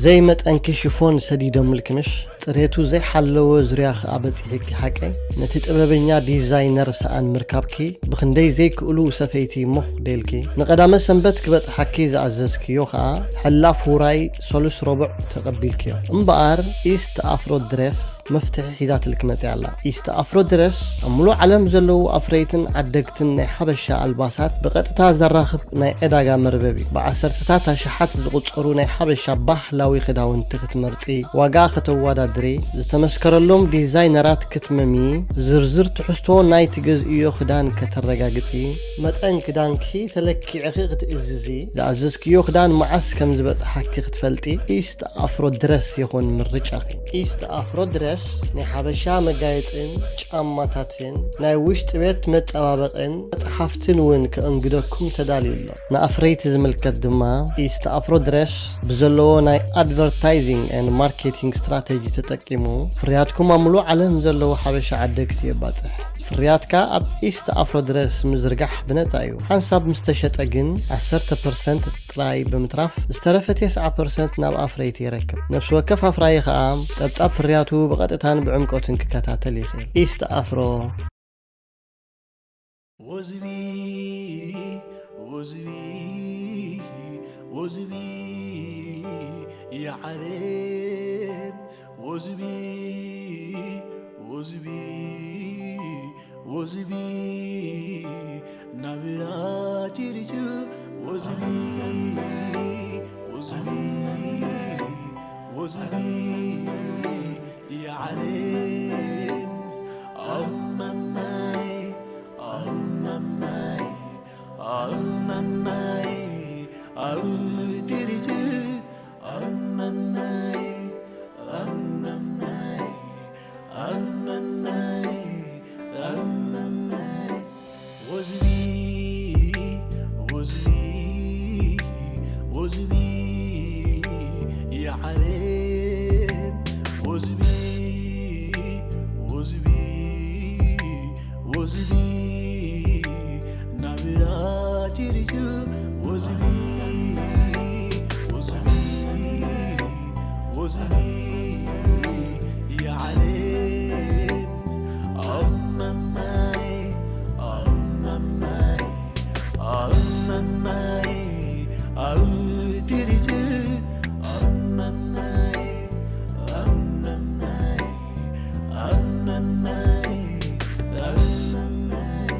ዘይመጠንኪ ሽፎን ሰዲዶምልኪ ምሽ? ጽሬቱ ዘይሓለወ ዙርያ ከኣ በጺሒኪ ሓቀይ? ነቲ ጥበበኛ ዲዛይነር ሰኣን ምርካብኪ ብኽንደይ ዘይክእሉ ሰፈይቲ ሞኽ ደልኪ? ንቐዳመ ሰንበት ክበጽሓኪ ዝኣዘዝክዮ ከኣ ሕላፍ ውራይ ሰሉስ ረቡዕ ተቐቢልክዮ። እምበኣር ኢስት ኣፍሮ ድሬስ መፍትሒ ሒዛትልኪ መጺኣ ኣላ። ኢስት ኣፍሮ ድረስ ኣብ ምሉእ ዓለም ዘለዉ ኣፍረይትን ዓደግትን ናይ ሓበሻ ኣልባሳት ብቐጥታ ዘራኽብ ናይ ዕዳጋ መርበብ እዩ። ብዓሰርተታት ኣሽሓት ዝቑጸሩ ናይ ሓበሻ ባህላዊ ክዳውንቲ ክትመርጺ፣ ዋጋ ከተወዳድሪ፣ ዝተመስከረሎም ዲዛይነራት ክትመሚ፣ ዝርዝር ትሕዝቶ ናይ ትገዝእዮ ክዳን ከተረጋግጺ፣ መጠን ክዳንኪ ተለኪዕኺ ክትእዝዚ፣ ዝኣዘዝክዮ ክዳን መዓስ ከም ዝበጽሓኪ ክትፈልጢ፣ ኢስት ኣፍሮ ድረስ ይኹን ምርጫኺ። ኢስት ኣፍሮ ድረስ ናይ ሓበሻ መጋየጽን ጫማታትን ናይ ውሽጢ ቤት መጸባበቕን መጽሓፍትን እውን ከእንግደኩም ተዳልዩ ኣሎ። ንኣፍረይቲ ዝምልከት ድማ ኢስት ኣፍሮ ድረስ ብዘለዎ ናይ ኣድቨርታይዚንግ ኤንድ ማርኬቲንግ ስትራተጂ ተጠቂሙ ፍርያትኩም ኣብ ምሉእ ዓለም ዘለዉ ሓበሻ ዓደግቲ የባጽሕ። ፍርያትካ ኣብ ኢስት ኣፍሮ ድረስ ምዝርጋሕ ብነጻ እዩ። ሓንሳብ ምስ ተሸጠ ግን ዓሰርተ ፐርሰንት ጥራይ ብምትራፍ ዝተረፈ ተስዓ ፐርሰንት ናብ ኣፍረይቲ ይረክብ። ነፍሲ ወከፍ ኣፍራዪ ከኣ ጸብጻብ ፍርያቱ ብቐጥታን ብዕምቆትን ክከታተል ይኽእል። ኢስት ኣፍሮ። ወዝቢ ወዝቢ ወዝቢ የዓለም ወዝቢ ወዝቢ ወዝቢ ናብራ ቲሪቱ ወዝቢ ወዝቢ ወዝቢ የዓለም ኣማማይ ኣማማይ ኣማማይ ኣውድሪቱ ኣማማይ ኣማማይ ኣማማይ ኣማማይ ወዝቢ ወዝቢ ወዝቢ የዓለም ወዝቢ ወዝቢ ወዝቢ ናብራ ቲሪቱ ወዝቢ ወዝቢ ወዝቢ የዓለም ኣማማይ ኣማማይ ኣማማይ ኣውድሪቱ ኣማማይ ኣማማይ ኣማማይ ኣማማይ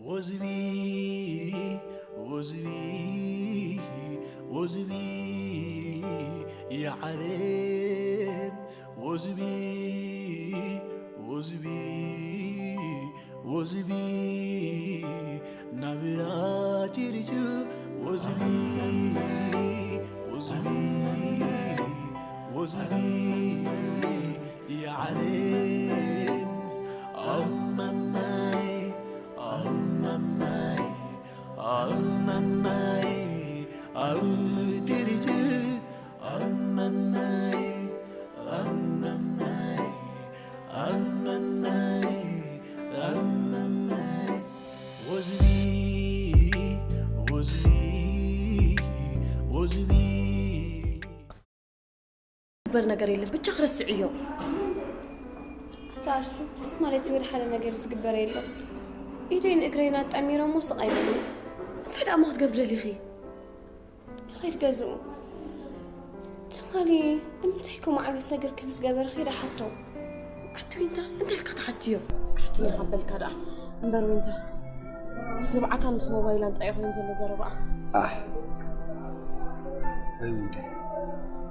ወዝቢ ወዝቢ ወዝቢ የዓለም ወዝቢ ወዝቢ ወዝቢ ናብራ ቲሪቱ ወዝቢ ወዝቢ ወዝቢ የዓለም ኣማማይ ኣማማይ ኣማማይ ኣውድሪቱ ኣማማይ ኣማማይ ኣማማይ ኣማማይ ወዝቢ ወዝቢ ወዝቢ ዝግበር ነገር የለን፣ ብቻ ክረስዕዮ። ኣታ ኣርሱ፣ ማለት ወደ ሓደ ነገር ዝግበር የለን። ኢደይን እግረይን ኣጣሚሮሞ ስቕ ኣይበሉን። እንታይ ደኣ እሞ ክትገብሪ ደሊኺ? ከይድ ገዝኡ። ትማሊ ንምንታይ ከምኡ ዓይነት ነገር ከም ዝገበረ ከይደ ሓቶ። ኣቲ ዊንታ፣ እንታይ ኢልካ ትሓትዮ? ክፍትን ይሃበልካ ደኣ። እምበር ዊንታስ፣ ምስ ንብዓታን ምስ ሞባይላን ጥራይ ኮይኑ ዘሎ ዘረባኣ። ኣሕ። ወይ ዊንታ፣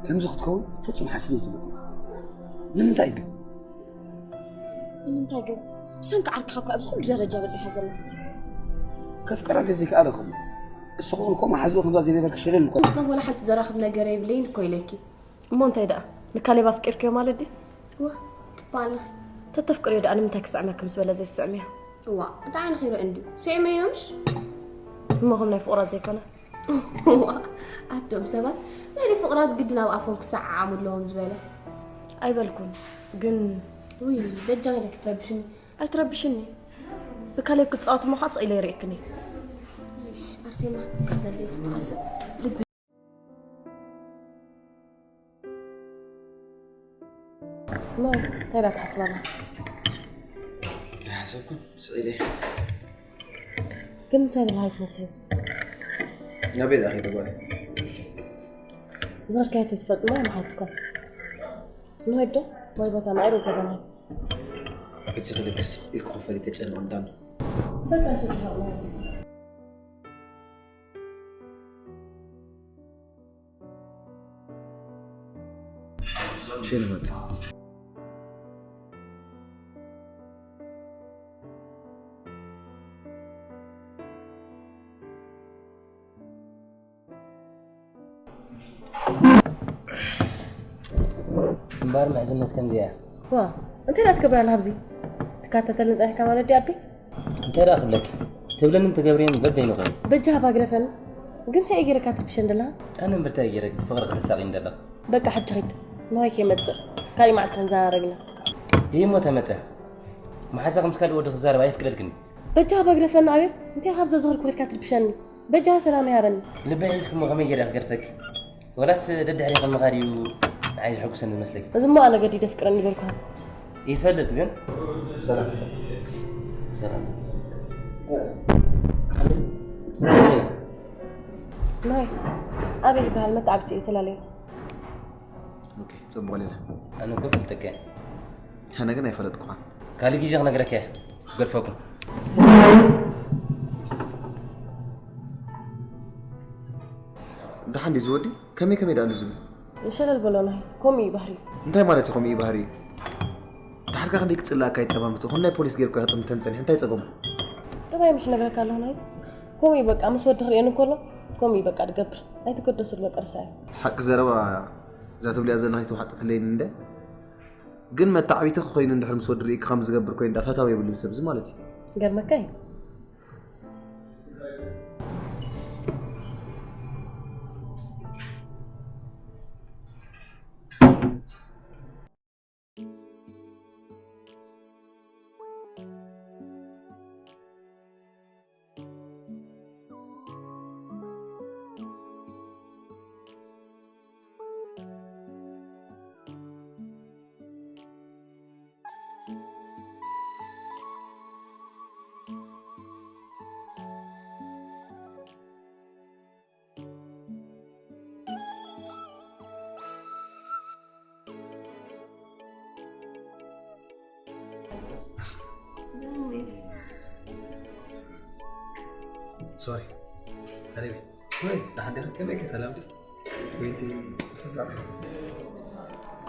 ከምዚ ክትከውን ፍጹም ሓሲበ ኣይፈልጥን። ንምንታይ ግን? ንምንታይ ግን? ብሰንኪ ዓርክኻ እኮ ኣብዚ ኩሉ ደረጃ በጺሓ ዘላ። ከፍቅራ ዘይከኣለ ከምኡ። እሱ ኸውን ከምኡ ሓዝቦ ከምዛ ዘይነበርክ ሸለል እኮ። ምስቶም ወላ ሓንቲ ዘራኽብ ነገር የብለይን እኮ ኢለኪ። እሞ እንታይ ደኣ? ንካሌብ ኣፍቂርክዮ ማለት ድዩ? ዋ፣ ትባልኺ። ተተፍቅርዮ ደኣ ንምንታይ ክስዕመኪ ምስ በለ ዘይስዕምዮ? እዋ፣ እንታይ ዓይነት ይረአ እንድዩ? ስዒመዮ ምሽ? እሞ ከም ናይ ፍቑራት ዘይኮነ? እዋ፣ ኣቶም ሰባት፣ ናይ ፍቑራት ግድን ኣብ ኣፎም ክሰዓዓሙ ኣለዎም ዝበለ። ኣይበልኩን፣ ግን ውይ፣ በጃኺ ኢለ ክትረብሽኒ። ኣይትረብሽኒ። ብካሌብ ክትጻወት እሞ ኸኣ ስቕ ኢለ ይርእየክን እየ። ኣርሴማ፣ ካብዛ ዘይትጠፍእ ልቢ እሞ እንታይ ደኣ ትሓስብ ኣለኻ? ኣይሓሰብኩን፣ ስቕ ኢለ። ግን ምሳይ ዘለኻ ኣይትመስልን። ናበይ ደኣ ከይደ ጓል? ዝኸድካዮ ተዝፈልጥ እሞ ኣይምሓትኩን። ንኸይድ ዶ? ወይ ቦታ ናይ ሩቕ ገዛና። ሕጂ ክልግስ ኢልኩ ክፈል ተጨንቕ እንዳሎ። በቃ ሽግር የለውም። ሽን መጽ እምበር ምሕዝነት ከምዚ እያ። ዋ፣ እንታይ ደኣ ትገብር ኣለኻ ኣብዚ? ትከታተለኒ ጸኒሕካ ማለት ድዩ ኣቢ? እንታይ ደኣ ክብለኪ? ትብለንን ትገብርየን በበይኑ ኮይኑ። በጃኻ ባግረፈኒ። ግን እንታይ እየ ገይረካ ትርብሸን ዘለኻ? ኣነ እምበር እንታይ እየ ገይረኪ? ፍቕሪ ክተሳቕይኒ ዘለኺ። በቃ ሕጂ ኺድ። ንዋይ ከይመጽእ። ካልእ መዓልቲ ክንዘራረብ ኢና። ይህ እሞ ተመጸ። መሓዛ ከምዚ ካልእ ወዲ ክዛረብ ኣየፍቅደልክን። በጃኻ ባግረፈኒ ኣቤል። እንታይ ካብ ዘዝኸርኩ ኺድካ ትርብሸኒ? በጃኻ ሰላም ይሃበኒ። ልበይ ሒዝኪ እሞ ከመይ ገይረ ክገድፈኪ? ወላስ ደድሕሪ ከም ምኻድ እዩ ንዓይ ዘሐጉሰኒ ዝመስለኪ? እዚ እሞ ኣነ ገዲደ ኣፍቅረኒ ይበልኩ። ይፈልጥ ግን። ሰላም። ሰላም። ናይ ኣበይ ይበሃል መተዓብቲ እዩ ተላለዩ። ኦኬ፣ ጽቡቕ ሌላ። ኣነ እኮ እፈልጠካ እየ። ኣነ ግን ኣይፈለጥኩኻን። ካልእ ግዜ ክነግረካ እየ። ክገድፈኩም። ደሓን ድዩ ዝወዲ? ከመይ ከመይ ደኣ ኣሎ ዝብል? ሸለል በሎ ናይ። ከምኡ እዩ ባህሪ። እንታይ ማለት እዩ ከምኡ እዩ ባህሪ? ደሓር ከ ክንደይ ክጽላኣካ ይጠማምቱ? ከም ናይ ፖሊስ ጌርኩ እየ ክጥምተን ጸኒሐ። እንታይ ጸገሙ? ጥራይ ምሽ ነግረካ ኣለኹ ናይ። ከምኡ እዩ በቃ፣ ምስ ወዲ ክርእየኒ እንከሎ ከምኡ እዩ በቃ ድገብር። ኣይትገደስሉ በቃ፣ ርሳዮ። ሓቂ ዘረባ እዛ ትብልያ ዘለኺ ተዋሓጠትለይኒ እንደ። ግን መተዓቢቲ ኮይኑ እንድሕር ምስ ወዲ ርኢካ ከም ዝገብር ኮይኑ ደኣ ፈታዊ የብሉን ሰብ እዚ ማለት እዩ። ገርመካ እዩ። ሶሪ። ከሪቤ። ወይ። ደሓን ዲኻ? ከመይ ከ? ሰላም ድዩ? ወይቲ።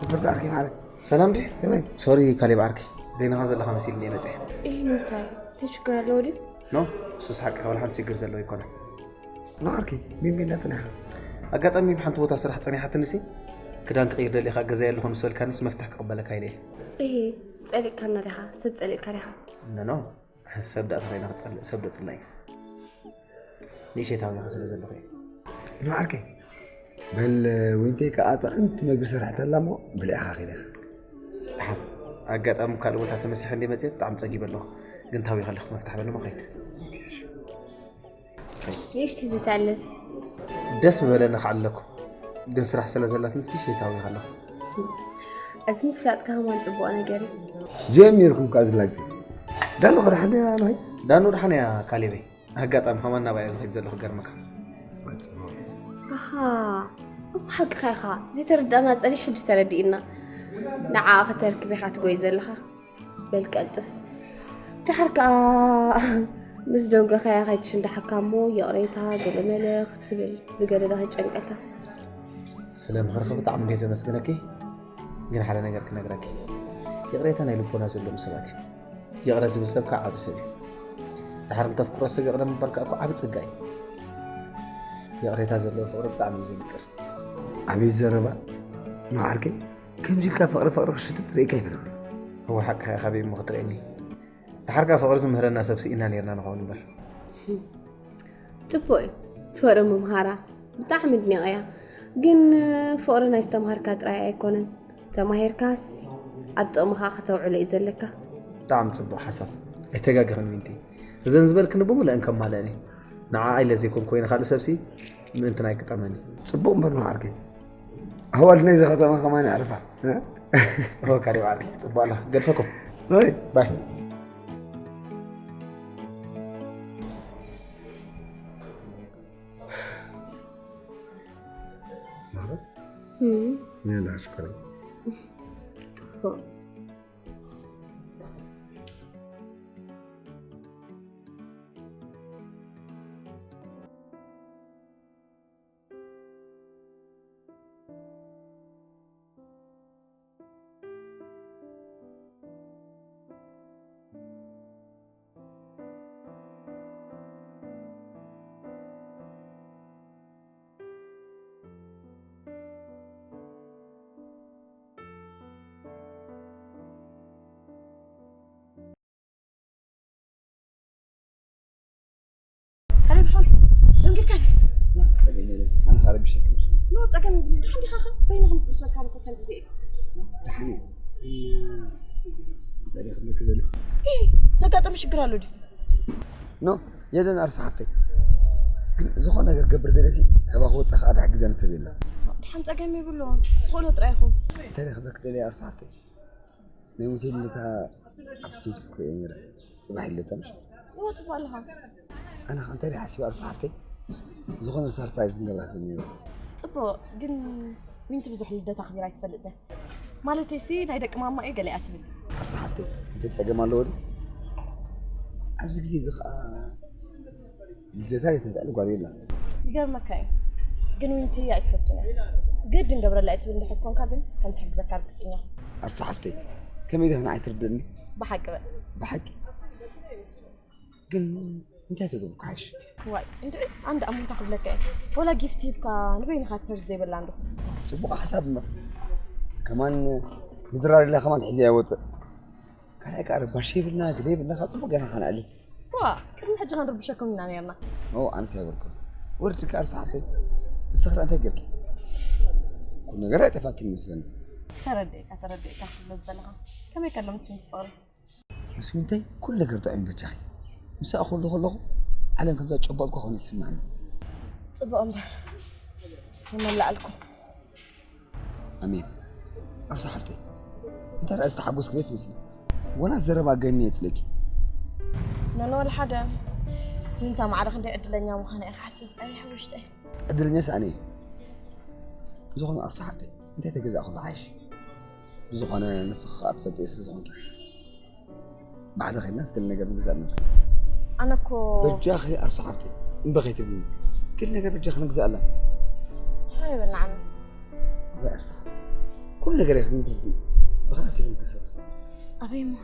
ኮፈርት ዓርኪ ማለት። ሰላም ድዩ? ከመይ? ሶሪ ካሌብ ዓርኪ። በይንኻ ዘለኻ መሲልኒ እየ መጺአ። ይህ እንታይ? እንታይ ሽግር ኣለዎ ድዩ? ኖ፣ እሱስ ሓቂ፣ ወላ ሓንቲ ሽግር ዘለዎ ኣይኮነን። ኖ ዓርኪ፣ ቢምቢ እንዳጽናሕካ። ኣጋጣሚ ብሓንቲ ቦታ ስራሕ ጸኒሓትንሲ፣ ክዳን ክቕይር ደሊኻ ገዛይ ኣለኹ ምስ በልካንስ መፍትሕ ክቕበለካ ኢለ እየ። እሂ፣ ጸሊእካና ዲኻ? ሰብ ጸሊእካ ዲኻ? ኖ፣ ኖ፣ ሰብ ደኣ ተኾይና ክጸልእ፣ ሰብ ዶ ጽላኢ? ንእሸታዊ ኢኻ ስለ ዘለኹ እየ። ኖ ዓርከይ፣ በል ወይንተይ ከኣ ጥዕምቲ መግቢ ሰሪሐተላ እሞ ብልዕኻ ኺድ ኢኻ። ደሓን፣ ኣጋጣሚ ካልእ ቦታ ተመሲሐ እንደ መጽየ ብጣዕሚ ጸጊበ ኣለኹ። ግን ታዊ ከለኹ መፍታሕ በል እሞ ኸይድ። ንእሽቲ ዝተልል። ደስ ምበለኒ ክዓለኩ። ግን ስራሕ ስለ ዘላትንስ ንእሽተይ ታዊ ከለኹ። እዚ ምፍላጥካ ከማን ጽቡቕ ነገር እዩ። ጀሚርኩም ከኣ ዝላግጺ። ዳኑ ከ ደሓን ድያ ኣሎኸይ? ዳኑ ደሓን እያ ካሌበይ። ኣጋጣሚ ከማን ናባይ እየ ዝኸይድ ዘለኹ ገርመካ። ኣሃ፣ እሞ ሓቅኻ ኢኻ። ዘይተረዳእና ጸኒሑ ሕጂ ተረዲእና። ንዓኣ ከተርክብ ኢኻ ትጎይ ዘለኻ። በል ቀልጥፍ። ደሓር ከኣ ምስ ደንጎኻያ ከይትሽንዳሓካ እሞ ይቕሬታ ገለመለ ክትብል ዝገደደ ከይጨንቀካ። ስለ ምኽርኺ ብጣዕሚ እንድየ ዘመስግነኪ፣ ግን ሓደ ነገር ክነግረኪ። ይቕሬታ ናይ ልቦና ዘለዎም ሰባት እዩ። ይቕረ ዝብል ሰብ ከዓ ዓቢ ሰብ እዩ። ደሓር እንተፍቅሮ ሰብ ይቕረ ምባል ከዓ እኮ ዓቢ ጸጋ እዩ። ይቕሬታ ዘለዎ ፍቕሪ ብጣዕሚ እዩ ዘምቅር። ዓብዪ ዘረባ ንዓርከይ። ከምዚ ኢልካ ፍቕሪ ፍቕሪ ክሽትት ርእይካ ኣይፈልጥን። እወ ሓቅኻ ኢኻ፣ ካበይ እሞ ክትርእየኒ? ደሓር ከኣ ፍቕሪ ዝምህረና ሰብ ስኢና ኔርና ንኸውን እምበር። ጽቡቕ እዩ። ፍቕሪ ምምሃራ ብጣዕሚ ኣድኒቐያ። ግን ፍቕሪ ናይ ዝተምሃርካ ጥራይ ኣይኮነን። ተማሂርካስ ኣብ ጥቕምኻ ከተውዕሎ እዩ ዘለካ። ብጣዕሚ ጽቡቕ ሓሳብ። ኣይተጋገኽን ዊንቲ። እዘን ዝበልክኒ ብምልአን ከማልአን እየ። ንዓኣ ኢለ ዘይኮንኩ ወይ ንኻልእ ሰብሲ ምእንቲ ናይ ክጠመኒ። ጽቡቕ እምበር ንዓርከይ። ኣዋልድ ናይዚ ከተማ ከማን ይዕርፋ። እ? ኦ፣ ካሪ በዓል፣ ጽቡቕ ኣላ። ገድፈኩም። ኦይ። ባይ። እም። ምን አሽከረኝ? ጽቡቕ። ካሌብ ሓወይ፣ ደንጊካ ድዩ? ጸገም የለን። ኣነ ኸኣ ረቢሸኪ። ኖ፣ ጸገም የብሉን። ደሓን ዲኻ ኸ? በይንኹም ጽብሰልካ ብኮ ሰንቢደ እየ። ደሓን እየ። እንታይ ደኣ ክብለኪ ደልየ? ኢሂ፣ ዘጋጠመ ሽግር ኣሎ ድዩ? ኖ፣ የለን ኣርሲ ሓፍተይ። ግን ዝኾነ ነገር ክገብር ደልየሲ፣ ካባኺ ወጻኢ ኸኣ ዝሕግዘኒ ሰብ የለን። ደሓን ጸገም የብሉን። ዝኽእሎ ጥራይ ይኹን። እንታይ ደኣ ክብለኪ ደልየ ኣርሲ ሓፍተይ? ናይ ሙሴ ልደታ ኣብ ፌስቡክ ርእየ ነይረ። ጽባሕ ልደታ ምሽ? እወ፣ ጽቡቕ ኣለኻ። ኣነ ኸኣ እንታይ ደኣ ሓሲበ ኣርሲ ሓፍተይ፣ ዝኾነ ሰርፕራይዝ ክንገብራ ክብል ነይሩ። ጽቡቕ፣ ግን ዊንቲ ብዙሕ ልደት ኣኽቢራ ኣይትፈልጥን እያ። ማለተይሲ ናይ ደቂ ማማ እዩ ገለ እያ ትብል። ኣርሲ ሓፍተይ፣ እንታይ ጸገም ኣለዎ ድዩ? ኣብዚ ግዜ እዚ ኸኣ ልደታ ዘይተፍዕል ጓል የላን። ይገርመካ እዩ። ግን ዊንቲ ኣይትፈቱን እያ። ግድን ገብረላ እያ ትብል እንድሕር ኮንካ ግን ከምዚ ሕግዘካ ርግጸኛ ኩን። ኣርሲ ሓፍተይ፣ ከመይ ዲኺ ንዓይ ትርድእኒ? ብሓቂ በል። ብሓቂ? ግን እንታይ ተገብርኩ ሓይሽ? ዋይ፣ እንድዒ ኣነ ደኣ እሞ እንታይ ክብለካ እየ? ወላ ጊፍት ሂብካ ንበይንኻ ፐርስ ዘይብላ እንዶ። ጽቡቕ ሓሳብ እምበር። ከማን ምድራር ኢላ ከማን ሒዘ ኣይወጽእ። ካልኣይ ከኣ ረባሺ የብልና፣ ግለ የብልና፣ ከኣ ጽቡቕ ጌርና ከነዕልል። ዋ፣ ቅድሚ ሕጂ ከንርብሸኩም ኢና ኔርና። ኦ፣ ኣነስ ኣይበልኩን። ወርዲ ከኣ ርሲ ሓፍተይ፣ ንስኺ ደኣ እንታይ ጌርኪ? ኩሉ ነገር ኣይጠፋኪን ይመስለኒ። ተረዲኤካ፣ ተረዲኤካ ክትብሎ ዝደለኻ። ከመይ ከሎ ምስ ዊንቲ ፍቕሪ? ምስ ዊንታይ ኩሉ ነገር ጥዑም በጃኺ። ምሳኣ ከለኹ ከለኹ ዓለም ከምዛ ጨበጥኳ ኮይኑ ይስማዓኒ። ጽቡቕ እምበር ይመላኣልኩም። ኣሜን። ኣርሳ ሓፍተይ፣ እንታይ ደኣ ዝተሓጎስኪ ዘይትመስሊ። ወላ ዘረባ ገኒ የጽለኪ። ነነ ወላ ሓደ። ዊንታ ማዕረ ክንደይ ዕድለኛ ምዃና እየ ክሓስብ ጸኒሐ ውሽጠይ። ዕድለኛስ ኣነ እየ። ብዝኾነ ኣርሳ ሓፍተይ፣ እንታይ ተገዛእኹ ዝሓይሽ? ብዝኾነ ንስኺ ኸኣ ትፈልጥዮ ስለ ዝኾንኪ። ብሓደ ኸድና እስከ ነገር ንግዛእ ኣለና። ኣነ እኮ በጃኺ ኣርሳ ሓፍተይ፣ እምቢ ኸይትብልኒ። ገለ ነገር በጃኺ ንግዛእ ኣለና። ሃይ በል ንዓና። ወይ ኣርሳ ሓፍተይ፣ ኩሉ ነገር ኢኺ ንትርድኢ። ብኸና ትብል ክሰስ። ኣበይ እሞ?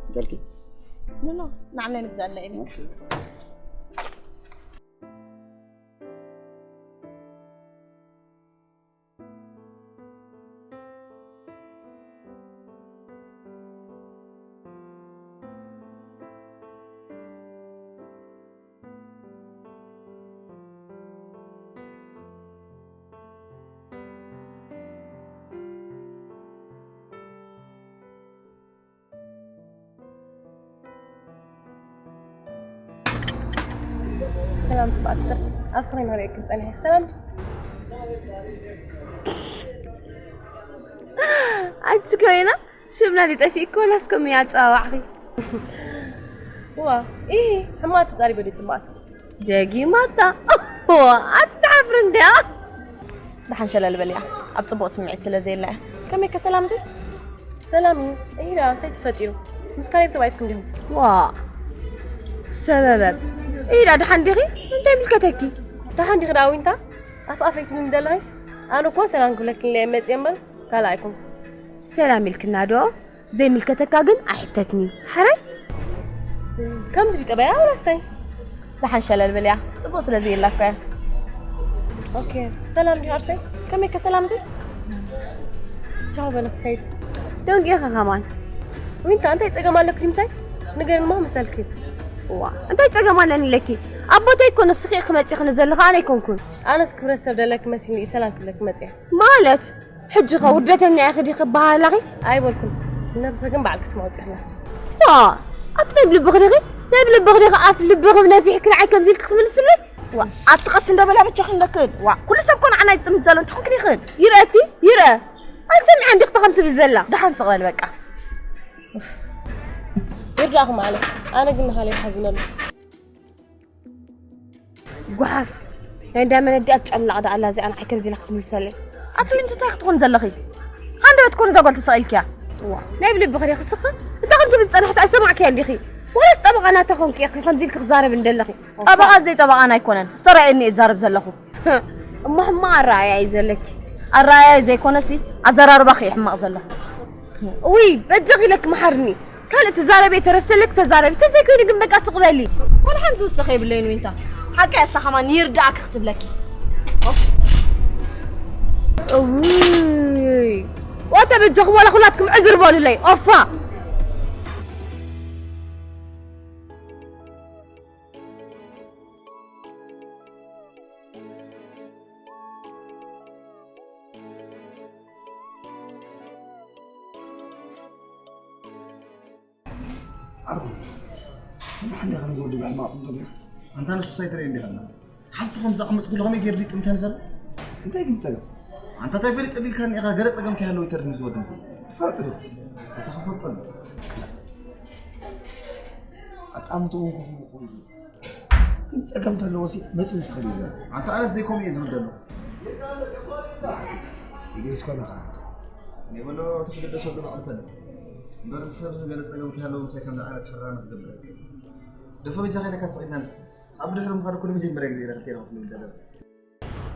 እንተልኪ? ኖ፣ ኖ፣ ንዓና ንግዛእ ኣላ ኢለ። ኦኬ። ሰላም ትባል ፍጥር ኣብቲ ኮይና ርእየክን ጸኒሐ። ሰላም። ኣንቺ ሽኮሪና ሽምና ሊጠፊእኮ ላስከም ያጻዋዕኺ። ዋ፣ ኢሂ፣ ሕማት ተጻሪበ ድዩ ጽቡቓት? ደጊማታ። ዋ፣ ኣትትሓፍሪ እንድያ። ደሓን ሸለል በልያ። ኣብ ጽቡቕ ስምዒት ስለ ዘየላ እያ። ከመይ ከ ሰላም ድዩ? ሰላም እዩ። ኢሂ ደኣ፣ እንታይ ተፈጢሩ? ምስ ካሌብ ተባኢስኩም ዲኹም? ዋ፣ ሰበበብ። ኢሂ ደኣ፣ ደሓን ዲኺ? እንታይ ይምልከተኪ? ደሓን ዲኺ ደኣ ዊንታ? ኣፍ ኣፈይ ትብልኒ ዘለኺ? ኣነ እኮ ሰላም ክብለኪ ኢለ እየ መጽየ እምበር፣ ካልእ ኣይኮንኩን። ሰላም ኢልክና ዶ? ዘይምልከተካ ግን ኣይሕተትኒ። ሓራይ? ከምዚ ድዩ ጠባያ ወላስ ታይ? ደሓን ሸለል በልያ። ጽቡቕ ስለ ዘየላ እኮ እያ። ኦኬ። ሰላም ድዩ ዓርሰይ? ከመይ ከ ሰላም ድዩ? ቻው በለ፣ ከይድ። ደንጊኻ ከማን። ዊንታ፣ እንታይ ጸገም ኣለኪ ምሳይ? ንገርንማ መሰልኪ። ዋ፣ እንታይ ጸገም ኣለኒ ኢለኪ? ኣብ ቦተይ እኮ ንስኺ ኢኺ መጺኽኒ ዘለኺ፣ ኣነ ኣይኮንኩን። ኣነስ ክብረት ሰብ ደለኪ መሲልኒ እዩ ሰላም ክብለኪ መጽየ። ማለት? ሕጂ ኸ ውርደተኛ ኢኺ ዲኺ በሃላኺ? ኣይበልኩን። ነብሰ ግን ባዕልኪ ስማ ኣውጺኽላ። ዋ፣ ኣቲ ናይ ብልብኺ ዲኺ? ናይ ብልብኺ ዲኺ? ኣፍ ልብኺ ነፊሕኪ ንዓይ ከምዚ ኢልኪ ክትምልስለይ? ዋ ኣቲ ቀስ እንዶ በላ በጃኺ እንደክን። ዋ ኩሉ ሰብ ኮን ዓናይ ዝጥምት ዘሎ እንታይ ኮንክን ይኽን? ይረኣቲ ይረኣ። ኣንተ ምዓ እንዲኽ ተኸም ትብል ዘላ። ደሓን ስቕ በል በቃ። ይርዳእኹም ኣነ ኣነ ግን ንኻልእ ይሓዝነሉ። ጓሓፍ ናይ እንዳ መነዲኣ ትጨምላቕ ደኣ ኣላ እዚኣ ንዓይ ከምዚ ኢላ ክትምልሰለይ። ኣቲ ዊንቱ እንታይ ክትኾን ዘለኺ? ሃንደበት ኮን እዛ ጓል ተሰቒልኪያ። ዋ ናይ ብልቢ ኸዲ ክስኸ እንታይ ከም ትብል ጸናሕቲ ኣይሰማዕክያ እንዲኺ? ወይስ ጠበቓ ናታ ኾንኪ ኢኺ ከምዚ ኢልኪ ክዛረብ እንደለኺ? ጠበቓ ዘይጠበቓን ኣይኮነን ዝተራእየኒ እየ ዝዛረብ ዘለኹ። እሞ ሕማቕ ኣረኣእያ እዩ ዘለኪ። ኣረኣእያ ዘይኮነሲ ኣዘራርባኺ እዩ ሕማቕ ዘሎ። ውይ በጃኺ ኢለኪ መሓርኒ። ካልእ ትዛረቢ ተረፍተለክ ተዛረቢ ተዘይኮይኑ ግን በቃ ስቕ በሊ። ዋላ ሓንቲ ዝውስኸ የብለይን ዊንታ። ሓቂ እሳ ከማን ይርዳእኪ ክትብለኪ። እውይ ዋታ በጃኹም ዋላ ኩላትኩም ዕዝር በሉለይ ኦፋ። ዓርኩ እንተ ሓንዲ ከመይ ዝወዱ ብሕማቕ እንተሎ ኣንታ ንሱስ ኣይትርእዮ እንዲኻ ኣላ ሓፍቲ ከም ዝኣመፅኩሉ ከመይ ገይሩ ድዩ ጥምተን ዘሎ እንታይ ግን ጸገም ኣንታ እንታይ ፈሊጠልካ እኒኻ ገለ ጸገም ከይሃለዎ ይተርፍ ንዝወዲ ምሰ ትፈልጡ ዶ ኣታ ክፈልጠሉ ኣጣምትኡ ክፉ ክኾኑ ግን ጸገም ተለዎ ሲ መጺኡ ዝኸድ ይዘር ኣንታ ኣነስ ዘይከምኡ እየ ዝብል ዘሎ ትግሪስ ኮነ ኸዓ ናይ በሎ ተክልደስ ወዲ ባዕሉ ፈልጥ እምበር እዚ ሰብ እዚ ገለ ጸገም ከይሃለዎ ምሳይ ከምዚ ዓይነት ሕራነ ክገብር ኣይክእል ደፈ በጃ ከይለካ ስቕ ኢልና ንስ ኣብ ድሕሪ ምኻድ እኮ ንመጀመርያ ግዜ ኢና ክልቴና ኮፍ ንብል ዘለና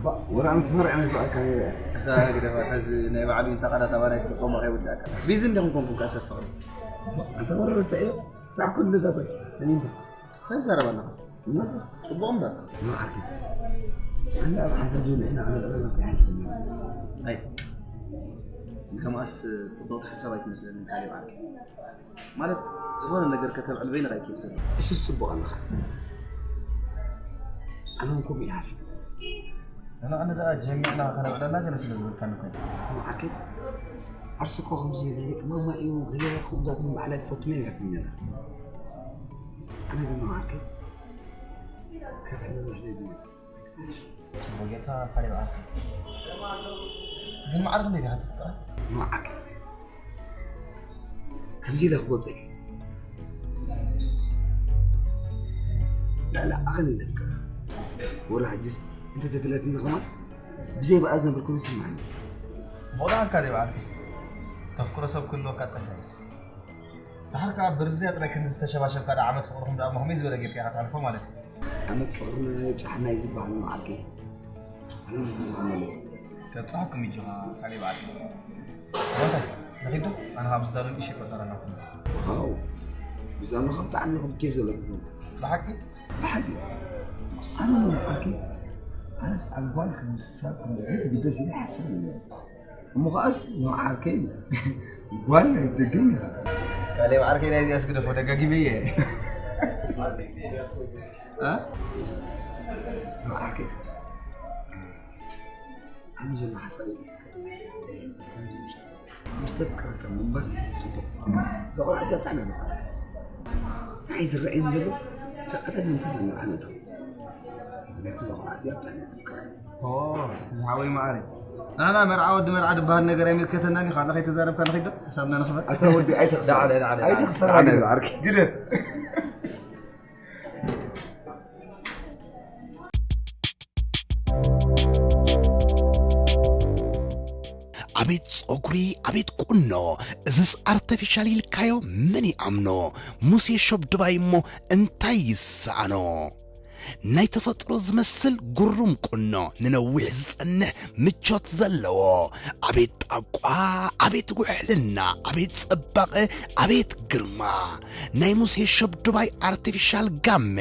ባ ወላ ኣነስ መርዓ ነግባእካ ነይረ እዛ ግደፋ ሕዚ ናይ ባዕሉ እንተ ቃላት ኣባና ይትቆሞ ከይውዳእካ ቢዚ እንዲኹም ኮንኩም ከኣ ሰብ ፍቕሪ ኣንተ ወረ ረሳዕ እየ ስራሕ ኩሉ እዛ ኮይ እንታይ እንታይ ትዛረብ ኣለኻ ጽቡቕ እምበር ንዓርኪ ኣነ ኣብ ሓሳብ ዝብል ሒና ክነጥረና ይሓስበኒ ኣይ ከማኣስ ጽብቕቲ ሓሳብ ኣይትመስለኒ ካሌብ ዓርኪ ማለት ዝኾነ ነገር ከተብዕል በይንኻ ይክብ ዘሎ እሱስ ጽቡቕ ኣለኻ ኣነ እውን ከምኡ ይሓስብ ንሕና ደኣ ጀሚዕና ከነብዕለላ ገለ ስለ ዝበልካኒ እኮ እዩ። ዓርኪ ዓርሲ እኮ ከምዚ ናይ ደቂ ማማ እዩ ገለ ከምዛት ምባዕላ ትፈቱ ነይራትኒ ነራ ኣነ ግን ዓርኪ ከብዕለላ ደልዩ ጽቡቕ ጌርካ ካሌብ ዓርኪ ግን መዓር ክንደይ ዲኻ ተፍቅራ ኖ ዓርከይ ከምዚ ኢለ ክገልጾ ይክእል ልዕሊ ዓቐን እዩ ዘፍቅር ወላ ሕጅስ እንተተፈለትኒ ከማን ብዘይ ብኣ ዝነብርኩም ይስምዓኒ ጽቡቕ ደኣ ካሌብ ዓርኪ ተፍቅሮ ሰብ ክህልወካ ጸጋ እዩ ድሓር ከኣ ብርዝያ ጥራይ ክንዲ ዝተሸባሸብካ ደኣ ዓመት ፍቕርኹም ደኣ እሞ ከመይ ዝበለ ጌርካ ኢኻ ተሕልፎ ማለት እዩ ዓመት ፍቕርና ይብጽሓና እዩ ዝበሃል ነው ዓርከይ ኣነ ምንትዝኽመለይ ከብጽሓኩም እዩ ጆኻ ካሌብ ዓርከይ እንታይ ንኺዶ ኣነ ካብ ዝዳሎ ንእሽተይ ቆጸራ ናትና ዋው ብዛዕባ ከም ብጣዕሚ ኢኹም ኬፍ ዘለኩም ብሓቂ ብሓቂ ኣነ ምን ዓርከይ ኣነስ ኣብ ጓል ክምሳብ ክንዚ ትግደስ ኢለ ይሓስብ ነይረ እሞ ከኣስ ንዓርከይ ጓል ኣይትደግም ኢኻ ካሌብ ዓርከይ ናይዚኣስ ግደፎ ደጋጊመየ ንዓርከይ ኣነ ዘሎ ሓሳብ ይገስከ ከምዚ ምሻ ምስ ተፍቅረካ ምንባር ጽቡቕ እዛ ቆልዓ እዚኣ ብጣዕሚ እያ ዘፍቅራ ንዓይ ዝረኣየኒ ዘሎ ተቐተል ምዃን ኣለዓነታ ምክንያቱ እዛ ቆልዓ እዚኣ ብጣዕሚ እያ ዘፍቅረካ ዝሓወይ መዓረይ ንሕና መርዓ ወዲ መርዓ ድበሃል ነገር ኣይምልከተናን እዩ ካልእ ከይተዛረብካ ንኸይዶ ሓሳብና ንኽፈል ኣታ ወዲ ኣይተኽሰር ኣይተኽሰር ግደፍ ኣቤት ጸጉሪ ኣቤት ቁኖ እዝስ ኣርተፊሻል ኢልካዮ መን ይኣምኖ ሙሴ ሸብድባይ እሞ እንታይ ይሰኣኖ ናይ ተፈጥሮ ዝመስል ግሩም ቁኖ ንነዊሕ ዝጸንሕ ምቾት ዘለዎ ኣቤት ጣቋ ኣቤት ውሕልና ኣቤት ጽባቐ ኣቤት ግርማ ናይ ሙሴ ሸብዱባይ ኣርቲፊሻል ጋመ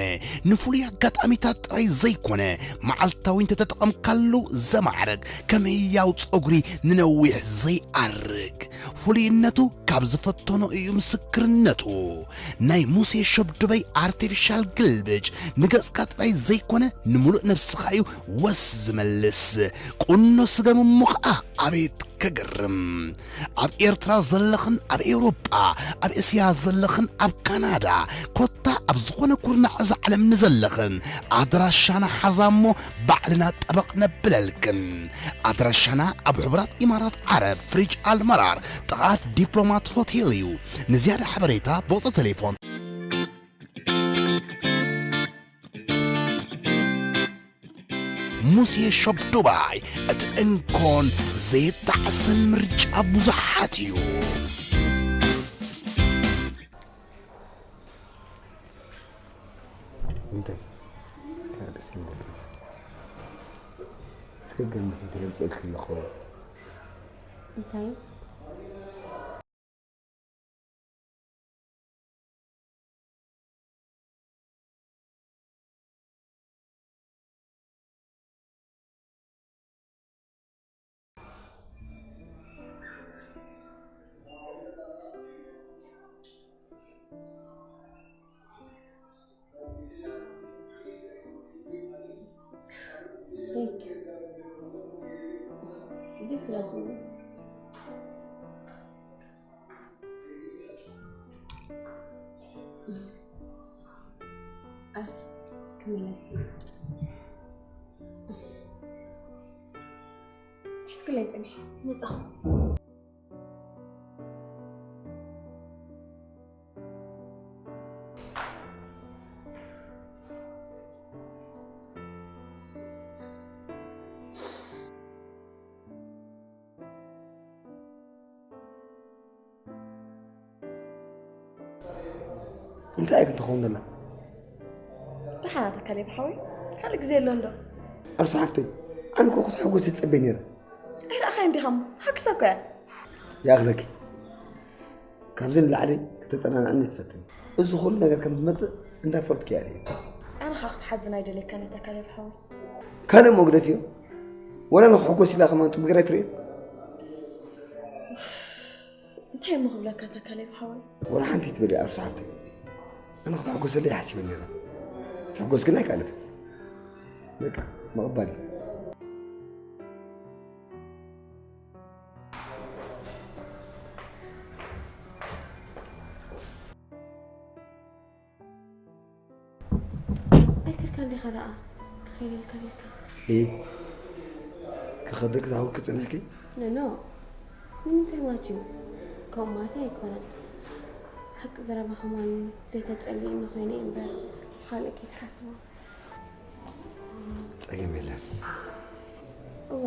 ንፍሉይ ኣጋጣሚታት ጥራይ ዘይኮነ መዓልታዊ እንተተጠቐምካሉ ዘማዕርግ ከም ህያው ጸጉሪ ንነዊሕ ዘይኣርግ ፍሉይነቱ ካብ ዝፈተኖ እዩ ምስክርነቱ ናይ ሙሴ ሸብዱበይ ኣርቲፊሻል ግልብጭ ንገጽካ ጥራይ ዘይኮነ ንምሉእ ነብስኻ እዩ ወስ ዝመልስ ቁኖ ስገም እሞ ኸኣ ኣቤት ትግርም። ኣብ ኤርትራ ዘለኽን ኣብ ኤውሮጳ፣ ኣብ እስያ ዘለኽን ኣብ ካናዳ፣ ኮታ ኣብ ዝኾነ ኩርናዕ እዛ ዓለም ንዘለኽን ኣድራሻና ሓዛ እሞ ባዕልና ጠበቕ ነብለልክን። ኣድራሻና ኣብ ሕቡራት ኢማራት ዓረብ ፍሪጅ ኣልመራር ጥቓ ዲፕሎማት ሆቴል እዩ። ንዝያዳ ሓበሬታ ብቑጽሪ ቴሌፎን። ሙሴ ሾፕ ዱባይ፣ እቲ እንኮን ዘይጣዕስን ምርጫ ብዙሓት እዩ። እንታይ? እንታይ ደስ ይብለካ? እስከ ገምት፣ እንታይ የምፅእልኪ ኣለኹ? እንታይ? Thank you. ደስ ይላል። ኣርሱ ክምለስ እየ። ሕስክለይ ጽንሒ መጻኹ። እንታይ ግን ትኸውን ደላ? ደሓና ተካሌብ ሓወይ፣ ካልእ ግዜ ኣሎ እንዶ? ኣርሱ ሓፍተይ፣ ኣነ እኮ ክትሕጎስ ይጸበ ነይረ። ኣይረኣኻዮን ዲኻ እሞ? ሓኪሳ እኮ እያ። ይኣኽለኪ። ካብዚ ንላዕሊ ከተጸናንዕኒ ትፈትን። እዚ ኩሉ ነገር ከም ዝመጽእ እንዳፈለጥኪ እያ እትየ። ኣነ ኸኣ ክትሓዝን ኣይደልየካን እየ ተካሌብ ሓወይ። ካልእ እሞ ግደፍዮ። ወላ ንኽሕጎስ ኢላ ከማን ጽቡቕ ገይራ ኣይትርእዮ። እንታይ እሞ ክብለካ ተካሌብ ሓወይ? ወላ ሓንቲ ትበሊ ኣርሱ ሓፍተይ። ኣነ ክትሕጎሰለይ ሓሲበ ነይረ። ክትሕጎስ ግን ኣይከኣለትን። በቃ፣ ምቕባል እዩ። ኣይከድካን ዲኻ ደኣ? ክኸይደልካ ኔርካ። እ፣ ክኸደልክ ዝሃወኪ ጸኒሕኪ? ኖ፣ ኖ። ንምንታይ ማለት እዩ? ከምኡ ማለተይ ኣይኮነን። ሓቂ ዘረባ ከማን ዘይተጸልእኒ ኮይነ እምበር፣ ካልእ ከይትሓስቦ። ጸገም የለን። እወ፣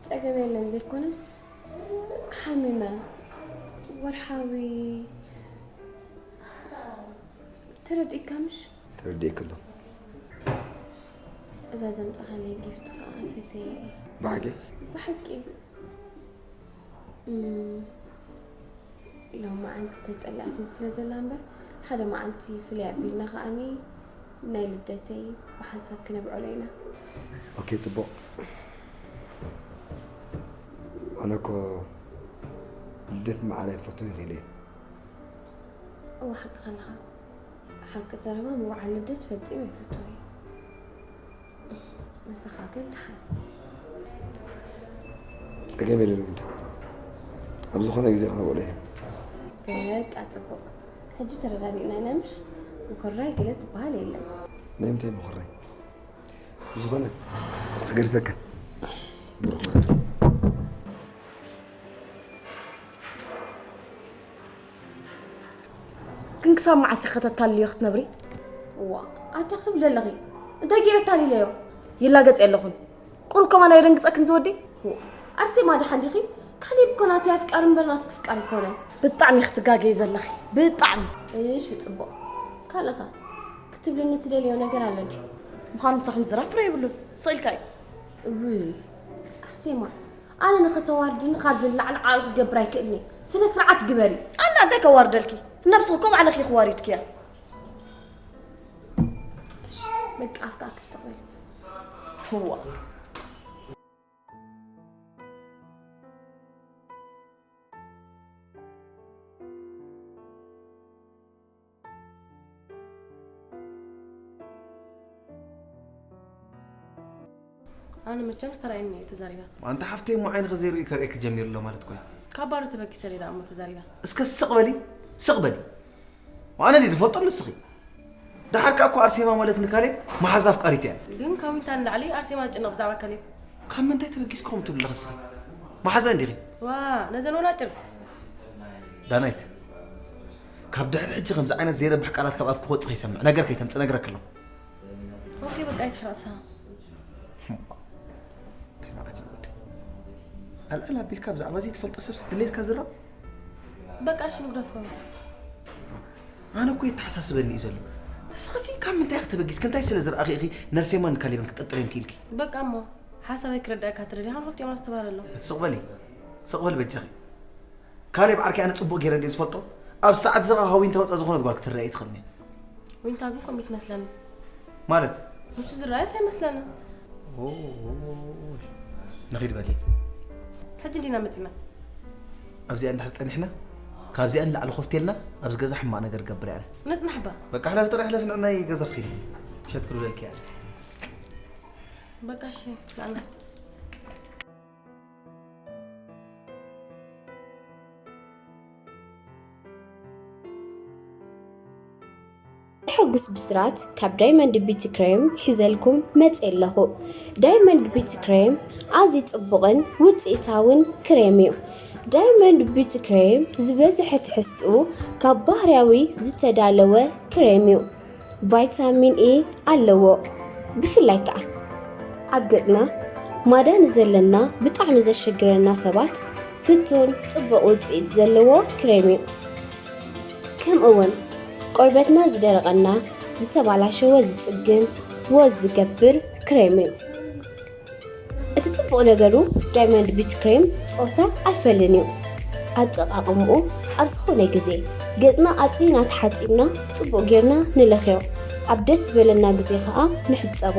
ጸገም የለን ዘይኮነስ፣ ሓሚመ። ወርሓዊ ተረዲእካ ምሽ? ተረዲእኪ ኣሎ። እዛ ዘምጻኻለይ ጊፍት ከኣ ፈትየ እየ። ብሓቂ? ብሓቂ። እም፣ ሎማዓንቲ ተጸሊኣትኒ ስለ ዘላ እምበር፣ ሓደ መዓልቲ ፍልይ ኣቢልና ከኣኒ ናይ ልደተይ ብሓንሳብ ክነብዕሎ ኢና። ኦኬ፣ ጽቡቕ። ኣነ እኮ ልደት ምብዓል ኣይፈቱን ኢኺ ኢለ እየ። እወ፣ ሓቅኻ ኣለኻ። ሓቂ ዘረባ ምብዓል ልደት ፈጺመ ኣይፈቱን እየ። ምሳኻ ግን ደሓን። ጸገም የለን ዊንታ። ኣብ ዝኾነ ግዜ ክነብዕሎ ኢና። በቃ ጽቡቕ። ሕጂ ተረዳዲእና ኢና ምሽ? ምኹራይ ገለ ዝበሃል የለን። ናይ ምንታይ ምኹራይ? ብዝኾነ፣ ክገድፈካ። ብሩኽ መዓልቲ። ግን ክሳብ መዓስ ኢኺ ከተታልልዮ ክትነብሪ? እዋ፣ ኣታ ክትብሊ ዘለኺ? እንታይ ገይረ ኣታሊለዮ? ይላገጽ የለኹን። ቁሩብ ከማን ኣየደንግጸክን ዝወዲ? እዋ፣ ኣርሴማ ደሓን ዲኺ? ካሌብ እኮ ናተይ ኣፍቃሪ እምበር ናትኪ ኣፍቃሪ ኣይኮነን። ብጣዕሚ ክትጋገዪ ዘለኺ፣ ብጣዕሚ። እሺ፣ ጽቡቕ። ካልእኸ? ክትብልኒ ትደልዮ ነገር ኣሎ ድዩ? ምዃኑ ምሳኺ ምዝራብ ፍረ የብሉን። ስቕ ኢልካ እዩ። እውይ፣ ኣርሴማ፣ ኣነ ንኸተዋርድኒ ካብ ዝለዓል ዓቕሊ ክገብር ኣይክእልን እየ። ስነ ስርዓት ግበሪ። ኣነ እንታይ ከዋርደልኪ? ነብስኺ እኮ ባዕልኺ ኢኺ ዋሪድክያ። እሺ፣ በቃ ኣፍካ ክብስቕ በል። እዋ። ኣነ መቸም ዝተራእየኒ እየ ተዛሪባ። ኣንታ ሓፍተይ እሞ ዓይንኺ ዘይርእዩ ከርእየኪ ጀሚሩ ኣሎ ማለት እኮ እዩ። ካብ ባዶ ተበጊሰ ድየ ደኣ እሞ ተዛሪባ። እስከ ስቕ በሊ፣ ስቕ በሊ። ኣነ ድየ ዝፈልጦ ንስኺ? ደሓር ከኣ እኮ ኣርሴማ ማለት ንካሌብ መሓዛ ኣፍቃሪቱ እያ። ግን ካብ ዊንታ ንላዕሊ ኣርሴማ ትጭነቕ ብዛዕባ ካሌብ። ካብ ምንታይ ተበጊስኪ ከምኡ ትብሊ ኣለኺ እስኺ? መሓዛ እንዲኺ? ዋእ ነዘን ወናጭር። ዳናይት፣ ካብ ድሕሪ ሕጂ ከምዚ ዓይነት ዘይረብሕ ቃላት ካብ ኣፍኪ ክወጽእ ከይሰምዕ። ነገር ከይተምጽእ ነግረኪ ኣለኹ። ኦኬ በቃ ኣይትሕረቕሳ። እንታይ ማለት እዩ ወዲ? ኣልዕል ኣቢልካ ብዛዕባ ዘይትፈልጦ ሰብሲ ድሌትካ ዝረብ? በቃ እሺ ንግደፎ። ኣነ እኮ የተሓሳስበኒ እዩ ዘሎ። ንስኽሲ ካብ ምንታይ ኢኺ ተበጊስኪ? እንታይ ስለ ዝረኣኺ ኢኺ ነርሴማን ካሌብን ክትጥርጥርዮም ክኢልኪ? በቃ እሞ ሓሳበይ ክርዳእካ ትደልያ ካብ ክልቲኦም ኣስተባህል ኣሎ። ስቕ በሊ። ስቕ በሊ በጃኺ። ካሌብ ዓርከይ ኣነ ጽቡቕ ገይረ ድየ ዝፈልጦ? ኣብ ሰዓት እዚ ኸኣ ዊንታ ወጻ ዝኾነት ጓል ክትረኣ ኣይትኽእልን እያ። ዊንታ ግን ከምኡ ትመስለኒ። ማለት? ንሱ ዝረኣየስ ኣይመስለንን። ንኺድ በሊ። ሕጂ እንዲና መጺና። ኣብዚኣ እንድሕር ጸኒሕና ካብዚኣ ንላዕሊ ኮፍ ተልና ኣብዚ ገዛ ሕማቕ ነገር እገብር እየ ኣነ። ነጽናሕ እባ። በቃ ሕለፊ ጥራይ ሕለፊ ንዕናይ ገዛ ክኺድ እየ። ምሸት ክድውለልኪ እየ ኣነ። በቃ እሺ ንዕና። ዘሐጉስ ብስራት ካብ ዳይመንድ ቢቲ ክሬም ሒዘልኩም መፅየ ኣለኹ። ዳይመንድ ቢቲ ክሬም ኣዝዩ ፅቡቕን ውፅኢታውን ክሬም እዩ። ዳይመንድ ቢቲ ክሬም ዝበዝሐ ትሕዝትኡ ካብ ባህርያዊ ዝተዳለወ ክሬም እዩ። ቫይታሚን ኢ ኣለዎ። ብፍላይ ከኣ ኣብ ገጽና ማዳ ንዘለና ብጣዕሚ ዘሸግረና ሰባት ፍቱን ጽቡቕ ውጽኢት ዘለዎ ክሬም እዩ። ከምኡ እውን ቆርበትና ዝደረቐና ዝተባላሸወ ዝጽግን ወዝ ዝገብር ክሬም እዩ። እቲ ጽቡቕ ነገሩ ዳይመንድ ቢት ክሬም ጾታ ኣይፈልን እዩ። ኣጠቓቕምኡ ኣብ ዝኾነ ግዜ ገጽና ኣጽሪና ተሓጺብና ጽቡቕ ጌርና ንለኽዮ። ኣብ ደስ ዝበለና ግዜ ኸኣ ንሕጸቦ።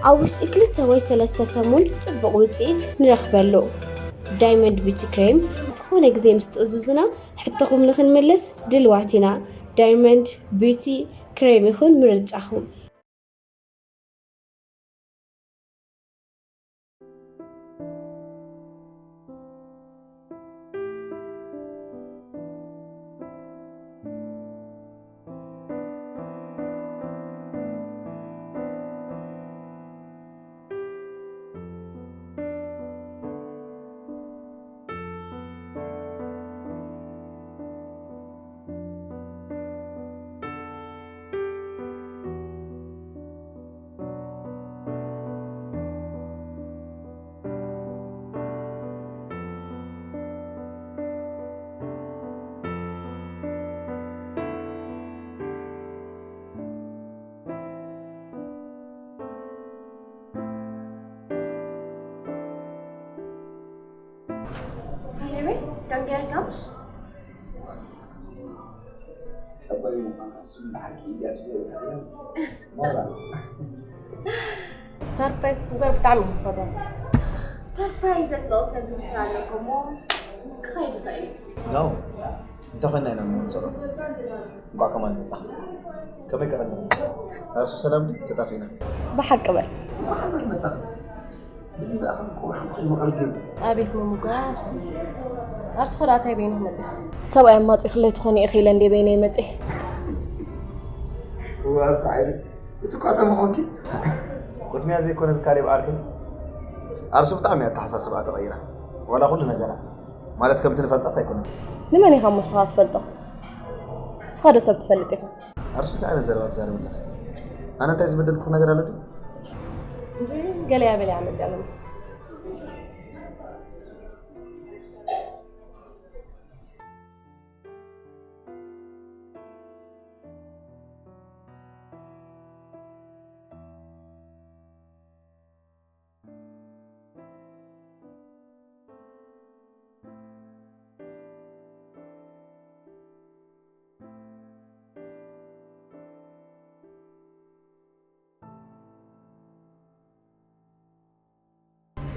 ኣብ ውሽጢ ክልተ ወይ ሰለስተ ሰሙን ጽቡቕ ውጽኢት ንረኽበሉ። ዳይመንድ ቢቲ ክሬም ዝኾነ ግዜ ምስ ትእዝዙና ሕቶኹም ንኽንምልስ ድልዋት ኢና። ዳይመንድ ቢቲ ክሬም ይኹን ምርጫኹም። ካሌበይ ዳንጌ ኣይካምሽ ጸባይ ምዃና እሱ ብሓቂ እያ ትፈልጥ እያ። ሞራ። ሰርፕራይዝ ምግባር ብጣዕሚ እየ ዝፈትዋ። ሰርፕራይዝ ዘጽልኦ ሰብ ይምህር ኣለኩ እሞ ክኸይድ ይኽእል እዩ። ያው እንተኾይና ኢና ንወጽኦ። እንኳዕ ከማን መጻኻ። ከመይ ቀረና? ራሱ ሰላም ድዩ? ተጣፊእና። ብሓቂ በል። እንኳዕ ከማን መጻኻ። ብዘይ ብኣኻ እኮ ሓንቲ ኮይነ መቐርብ ገይሩ። ኣቤት ምምጓስ። ኣርስኹ ደኣ እንታይ በይንኹም መጺኹም? ሰብኣይ ኣማጺኽለይ ትኾኒ ኢኺ ኢለ እንድየ በይነይ መጺኤ። እዋ ሳዒር እቲ እኳ ተመኾንኪ። ቅድሚያ ዘይኮነ እዚ ካሌብ ዓርከይ ኣርሱ ብጣዕሚ እያ ኣተሓሳስባኣ ተቐይራ። ዋላ ኩሉ ነገራ ማለት ከምቲ ንፈልጣስ ኣይኮነን። ንመን ኢኻ እሞ ንስኻ ትፈልጦ? ንስኻ ዶ ሰብ ትፈልጥ ኢኻ? ኣርሱ እንታይ ዓይነት ዘረባ ትዛረቢ ኣለኺ? ኣነ እንታይ ዝበደልኩኺ ነገር ኣሎ ድዩ? እንጂ ገለ እያ በሊዓ መፂኣ ሎምስ።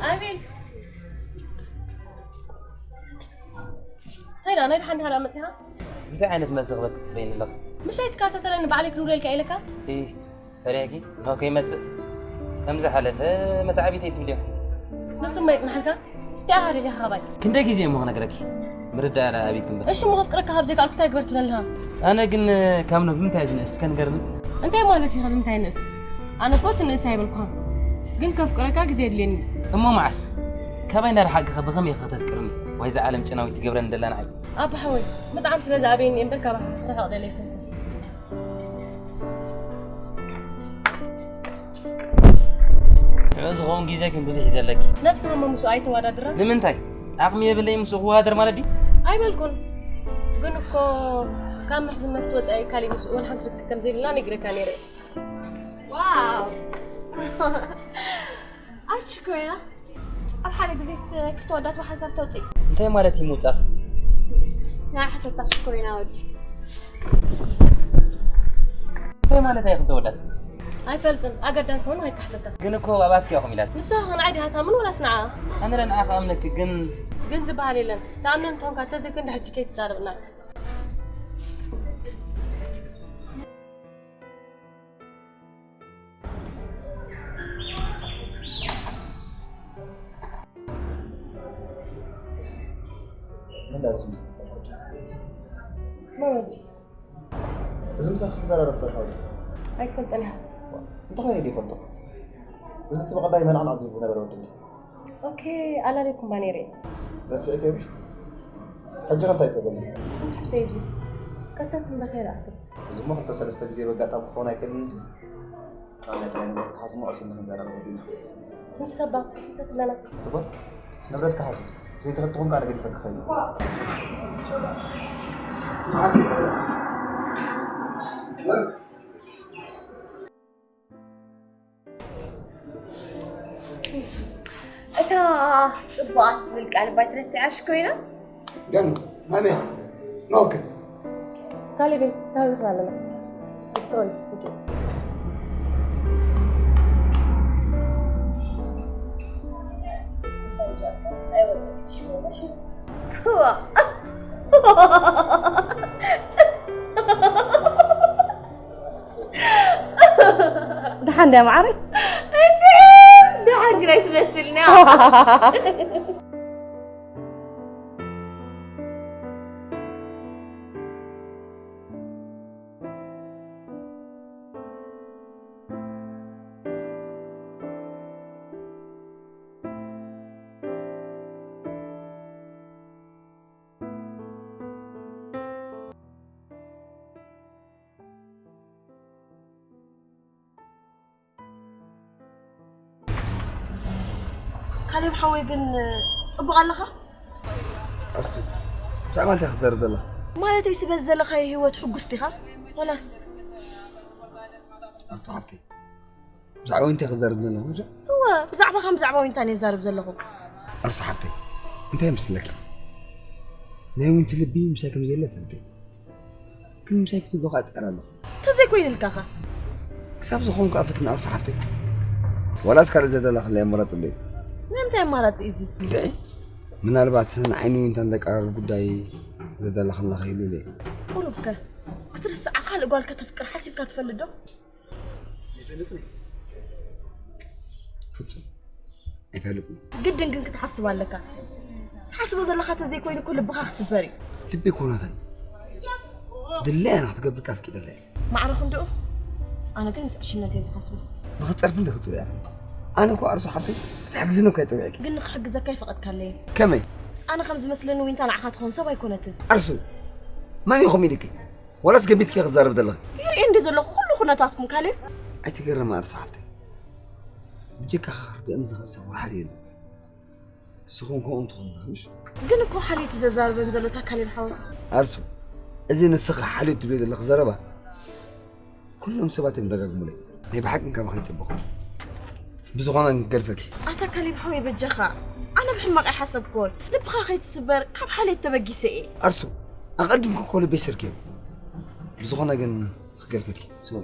ኣቤል እንታይ ደኣ ናይ ደሓን ዲኻ ደኣ መጺኻ? እንታይ ዓይነት መልሲ ክበኪ ትጽበይኒ ኣለኺ? ምሽ ኣይትከታተለኒ ባዕለይ ክድውለልካ ኢለካ? ኢ ፈሪሕኪ? ኖ ከይመጽእ ከም ዝሓለፈ መታዕቢተይ ትብልዮ። ንሱ እሞ የጽንሓልካ። እንታይ ኢኻ ደሊኻ ካባይ? ክንደይ ግዜ እሞ ክነግረኪ? ምርዳእ ደኣ ኣበይ ክንብል? እሺ፣ እሞ ከፍቅረካ ካብ ዘይከኣልኩ እንታይ ግበር ትብለልኻ? ኣነ ግን ካብ ኖህ ብምንታይ ዝንእስ እስከ ንገርኒ? እንታይ ማለት እዩ ካብ ምንታይ ንእስ? ኣነ እኮ ትንእስ ኣይበልኩኻን። ግን ከፍቅረካ ግዜ የድልየኒ። እሞ መዓስ? ካባይ እንዳረሓቅኻ ብኸመይ ኢኻ ከተፍቅርኒ? ዋይ፣ እዛ ዓለም ጨናዊት ትገብረኒ ደላ ንዓይ። ኣባ ሓወይ፣ ብጣዕሚ ስለ ዝኣበየኒ እምበር ካባኻ ክርሕቕ ደልየ ኣይኮንኩን። ንዑ ዝኸውን ግዜ ግን ብዙሕ እዩ ዘለኪ። ነብስኻ እሞ ምስኡ ኣይተወዳድራ። ንምንታይ? ዓቕሚ የብለይ ምስኡ ክወዳደር ማለት ድዩ? ኣይበልኩን። ግን እኮ ካብ ምሕዝነት ወጻኢ ካሊእ ምስኡ ወላ ሓንቲ ርክብ ከም ዘይብልና ነጊረካ ነይረ። ዋው! ኣቲ ሽኮሪና፣ ኣብ ሓደ ግዜስ ክልተ ወዳት ብሓንሳብ ተውፅእ? እንታይ ማለት እዩ ምውፃእ? ናይ ሓተታ ሽኮሪና ወዲ። እንታይ ማለት እዩ ክልተ ወዳት? ኣይፈልጥን፣ ኣገዳሲ ሆን ከይካ ሓተታ። ግን እኮ ኣብ ኣፍኪ ኢኹም ኢላት። ንስኻ ኸ ንዓይ ዲኻ ታምን ወላስ ንዓ? ኣነ ለ ንዓኻ ኣምነኪ ግን ግን ዝበሃል የለን። ተኣምነን እንተኾንካ ተዘይኮን ድሕጂ ከይትዛረብና። ምን ዳርስ ምሳሌ ጸርሖት መወዲ እዚ ምሳሌ ክዘራረብ ጸርሖት ኣይፈልጠን። እንተኾይነ ዲፈልጦ እዚ እቲ ብቐዳይ መልዓን ኣዝብል ዝነበረ ወዲ እንዲ ኦኬ ኣላለኩም ባኔሬ ረስዕከ ሕጂ ከንታይ ጸገም ተይዚ ከሰት እምበኸይ ረኣክብ እዚ እሞ ክልተ ሰለስተ ግዜ በጋጣሚ ክኸውን ኣይክእልን እንዲ ካልኣይ ጥራይ ንብረት ክሓዝ እሞ ቀሲልና ክንዘራረበሉ ኢና ምስ ሰባ ክሰት ኣለና ትጎል ንብረት ክሓዝ ዘይተፈትኹም ከዓ ነገዲፈ ክኸይኑ እታ ጽቡቓት ዝብል ቃል ባይ ትረስዓሽ ኮይና ደም መመያ ኖክን ካሌቤ ታሪኽና ኣለና እሶይ ክዋ ደሓን ድያ መዓረይ ደሓን ግን ኣይትመስልና ካሌብ ሓወይ ግን ጽቡቕ ኣለኻ? ኣስቱ ብዛዕባ እንታይ ክትዘርብ ዘለኻ? ማለተይ ስበ ዘለኻዮ ህይወት ሕጉስ ዲኻ? ወላስ ኣስቱ ሓፍተይ ብዛዕባ እንታይ ክትዘርብ ዘለኻ? እወ ብዛዕባ ከም ብዛዕባ ዊንታን የዛርብ ዘለኹ። ኣስቱ ሓፍተይ እንታይ ምስለኪ ናይ ዊንቲ ልቢ ምሳይ ከም ዘየለ ፈልጠይ ግን ምሳይ ክትብሎ ከዓ ጸር ኣለኹ ተዘይኮይንልካ ኸ? ክሳብ ዝኾንኩ ኣፈትና ኣርሱ ሓፍተይ ዋላስ ካልእ ዘደላኽለይ ኣማራፂ ኣለይ ናይ ምንታይ ኣማራፂ እዩ እዚ? እንድዒ ምናልባት ንዓይኒ ዊንታ እንተቀራርብ ጉዳይ ዘደላኽልና ኸይሉ ኢለ ቁሩብ ከ ክትርስዓ ካልእ ጓል ከተፍቅር ሓሲብካ ትፈልጥ ዶ? ፍጹም ኣይፈልጥን ግድን ግን ክትሓስብ ኣለካ ትሓስቦ ዘለካ ተዘይኮይኑ እኮ ልብካ ክስበር እዩ ልቢ ኮናታይ ድለያ ንክትገብር ቃፍ ቂደለያ ማዕረ ክንድኡ ኣነ ግን ምስ ዕሽነት እየ ዝሓስቦ ንክትፀርፍ እንደ ክፅውያ ኣነ እኮ ኣርሱ ሓፍተይ ክትሕግዝኒ እኮ ይፀውዕኪ ግን ንክሕግዘካ ይፈቐድካለይ ከመይ ኣነ ከም ዝመስለኒ ዊንታ ንዓኻ ትኾን ሰብ ኣይኮነትን ኣርሱ መን ኢኹም ኢልኪ ወላስ ገሚትኪ ክዛረብ ዘለኺ ይርኢ እንዲ ዘለኹ ኩሉ ኩነታትኩም ካሌብ ኣይትገረም ኣርሱ ሓፍተይ ብጀካ ክርድእኒ ዝኽእል ሰብ ወሓደ የለን ንስኹም ከምኡ እንትኾንና ምሽ ግን እኮ ሓልዩ እቲ ዘዛርበን ዘሎ እታ ካሌብ ሓወይ ኣርሱ እዚ ንስኺ ሓልዩ ትብልዮ ዘለኺ ዘረባ ኩሎም ሰባት እዮም ደጋግሙለይ ናይ ብሓቂ ካብ ከይፅበኹ ብዝኾነ ንገልፈኪ ኣታ ካሌብ ሓወይ በጃኻ ኣነ ብሕማቕ ኣይሓሰብክዎን ልብኻ ከይትስበር ካብ ሓልየት ተበጊሰ እየ ኣርሱ ኣቐድምኪ እኮ ልበይ ስርክዮ ብዝኾነ ግን ክገልፈኪ ስምዑ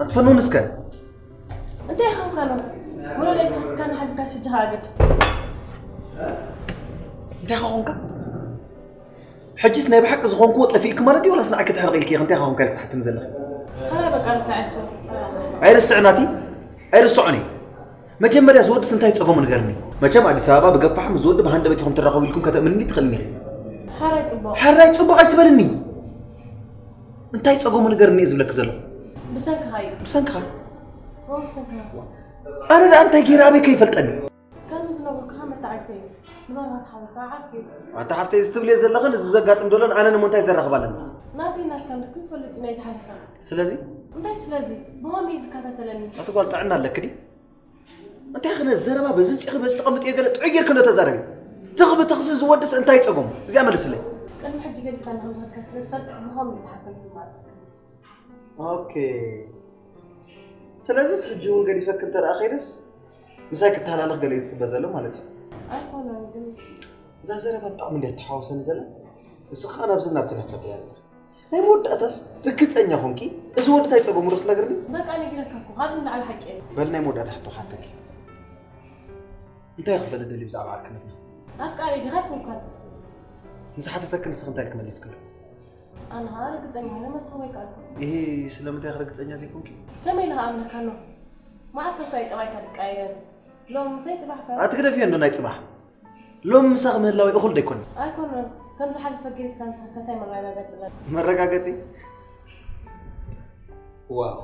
ኣንተ ፈኑን እስከ እንታይ ኾንካ ነው? ሙሉ ላይ ተፈካን ሓልካስ ሕጂ ሃገድ። እንታይ ኾንካ? ሕጂስ ናይ ብሓቂ ዝኾንኩዎ ጠፊእኩ ማለት ድዩ? ወላስ ንዓይ ክትሕርቕ ኢልኪ ኢኺ? እንታይ ኾንካ ኢልኪ ትሓትኒ ዘለኺ? ሀላ በቃ ርሳዕ እሱ። ኣይርስዕ ናቲ፣ ኣይርስዖን እዩ። መጀመርያ ዝወድስ እንታይ ጸገሙ ንገርኒ። መቸም ኣዲስ ኣበባ ብገፋሕ ምስ ዝወዲ ብሃንደበት ኢኹም ትራኸቡ ኢልኩም ከተእምንኒ ትኽእልኒ ኢኺ። ሓራይ ጽቡቕ። ሓራይ ጽቡቕ ኣይትበልኒ። እንታይ ጸገሙ ንገርኒ እየ ዝብለኪ ዘለኹ። ብሰንክኻ እዩ። ብሰንክኻ። ኦ ብሰንክኻ። ኣነ ደኣ እንታይ ገይረ ኣበይ ከይፈልጠኒ። ከምዚ ዝነበርኩኻ መታዓግተ እዩ። ንባርኻ ተሓቢርካ ዓርኪ እዩ። ኣታ ሓፍተይ እዚ ትብልዮ ዘለኽን እዚ ዘጋጥም ዘሎን ኣነ ንሞ እንታይ ዘራኽብ ኣለና? ናተይ ናትካን ርክብ ፈሊጡ ናይ ዝሓለፈ። ስለዚ እንታይ ስለዚ? ብኸምኡ እዩ ዝከታተለኒ። ኣቲ ጓል ጥዕና ኣለኪ ድዩ? እንታይ ኽነ ዘረባ በዚ ምፅኢኺ በዚ ተቐምጥዮ ገለ ጥዑይ ጌርኪ እንዶ ተዛረቢ። ትኽ ብትኽሲ ዝወድስ እንታይ ጸገሙ? እዚኣ መልስለይ። ቅድሚ ሕጂ ገሊካ ንኸምዝኸድካ ስለ ዝፈልጥ ብኸምኡ እዩ ዝሓተልኩ ማለት እዩ። ኦኬ። ስለዚስ ሕጂ እውን ገዲፈክ እንተ ደኣ ኸይደስ ምሳይ ክተሃላለኽ ገለ እዩ ዝጽበ ዘሎ ማለት እዩ። ኣይኮነን ግን እዛ ዘረባ ብጣዕሚ እንድያ ተሓዋውሰኒ ዘላ። ንስኻ ናብዚ ናብቲ ናተብያ ኣለኻ። ናይ መወዳእታስ ርግጸኛ ኾንኪ እዚ ወዲ እንታይ ጸገሙ ዶ ክትነግርኒ? በቃ ነጊረካ እኮ ካብዚ ንላዕሊ ሓቂ የለን። በል ናይ መወዳእታ ሕቶ ክሓተኪ። እንታይ ክፈልጥ ደልዩ ብዛዕባ ዓርክነትና? ኣፍቃሪ ዲኻ ኣይኮንካን? ምስ ሓተተኪ ንስኺ እንታይ ኢልኪ መሊስክሉ? ኣነ ኸዓ ርግጸኛ ኮይነ መስኽር ኣይከኣልኩን። ይሄ ስለምንታይ ርግጸኛ ዘይኮንኪ? ከመይ ኢለ ክኣምነካ ኣሎ? መዓልቲ እኳ እዩ ጠባይካ ዝቀያየር። ሎም ምሳይ ጽባሕ ከ ኣትግደፍዮ እንዶ ናይ ጽባሕ። ሎም ምሳኺ ምህላወይ እኹል ዶ ኣይኮነን? ኣይኮነን። ከም ዝሓለፈ ገዲፍካ እንተሃልካ እንታይ መረጋገጺ ኣለኒ? መረጋገጺ? ዋው።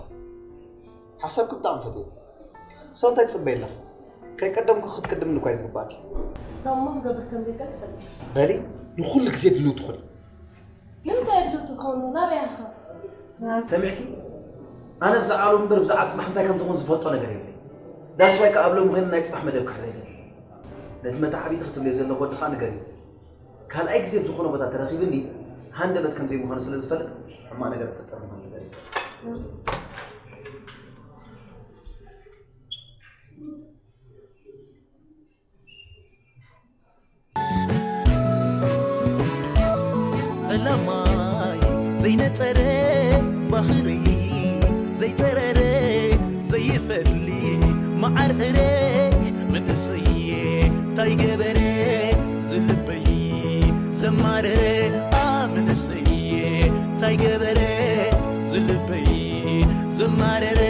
ሓሳብኪ ብጣዕሚ ፈትየ። ሰው እንታይ ትጽበይ ኣለኺ? ከይቀደምኩ ክትቅድምኒ እኳ እዩ ዝግባእኪ። ከምኡ ክገብር ከም ዘይክእል ትፈልጥ ኢኻ። በሊ ንኹሉ ግዜ ድልው ትኹኒ። ንምንታይ ድልው ትኸውን? ናበይ ኢኻ? ሰሚዕኪ? ኣነ ብዛዕባ ሎም እምበር ብዛዕባ ጽባሕ እንታይ ከም ዝኾን ዝፈልጦ ነገር የብለይ። ዳስዋይ ከኣ ኣብ ሎም ኮይነ ናይ ጽባሕ መደብ ክሕዘ ኣይደልን። ነቲ መታዓቢቲ ክትብልዮ ዘለኺ ወዲ ከኣ ንገርዮ። ካልኣይ ግዜ ኣብ ዝኾነ ቦታ ተረኺብኒ ሃንደበት ከም ዘይምዃኑ ስለ ዝፈልጥ ሕማቕ ነገር ክፍጠር ምዃኑ ንገርዮ። ዕላማይ ዘይነጸረ ባህሪ ዘይጸረረ ዘይፈሊ መዓር እረ መንእሰየ ታይ ገበረ ዝልበይ ዘማረረ ኣ መንእሰየ ታይ ገበረ ዝልበይ ዘማረረ